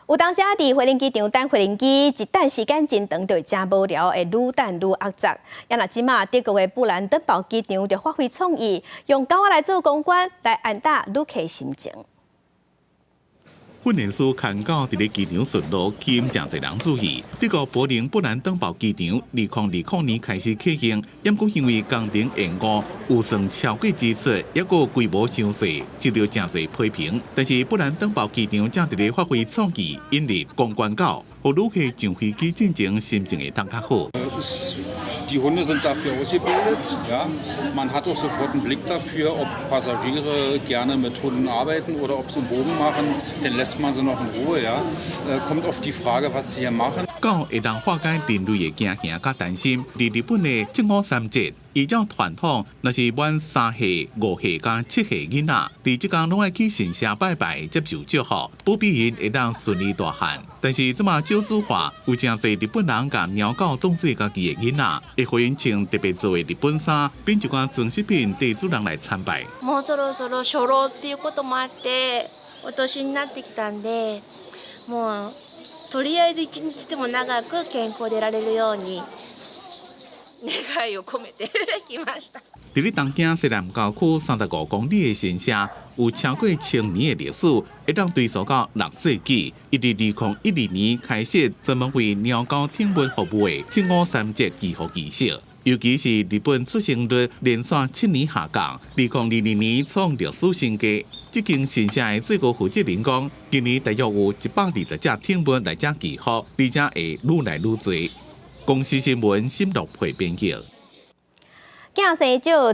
有當時啊，佇飛行機場等飛行機，一等時間真長，就會誠無聊，會愈等愈壓榨。啊若這馬德國的布蘭登堡機場就發揮創意，用狗仔來做公關，來安撫旅客心情。訓練師牽狗佇咧機場巡邏，吸引誠濟人注意。德國柏林布蘭登堡機場2020年開始啟用，毋過因為工程延誤，預算超過支出，抑閣規模傷細，受到誠濟批評。但是布蘭登堡機場正佇咧發揮創意，引入公關狗，予旅客上飛機進前心情會當較好。 Die Hunde sind dafür ausgebildet. Ja. Man hat auch sofort einen Blick dafür, ob Passagiere gerne mit Hunden arbeiten oder ob sie einen Bogen machen. Dann lässt man sie noch in Ruhe. Ja. Kommt auf die Frage, was sie hier machen. 狗會當化解人類的驚嚇佮擔心。佇日本的正午三節，依照傳統，若是滿3歲、5歲佮7歲囡仔，佇這工攏愛去神社拜拜，接受祝福，保庇𪜶會當順利大漢。但是這馬少子化，有誠濟日本人共貓狗當做家己的囡仔，會予𪜶穿特別做的日本衫，變一寡裝飾品帶主人來參拜。もうそろそろ初老っていうこともあって、お年になってきたんで、もうとりあえず一日でも長く健康でいられるように願いを込めて来ました。佇咧東京西南郊區35公里的神社，有超過1000年的歷史，會當追溯到6世紀。伊佇2012年開設專門為貓狗寵物服務的正午三節祈福儀式。尤其是日本出生率連續7年下降，2022年創歷史新低。這間神社的最高負責人講，今年大約有120隻寵物來遮祈福，而且會愈來愈濟。公視新聞新樂配編輯。囝生少。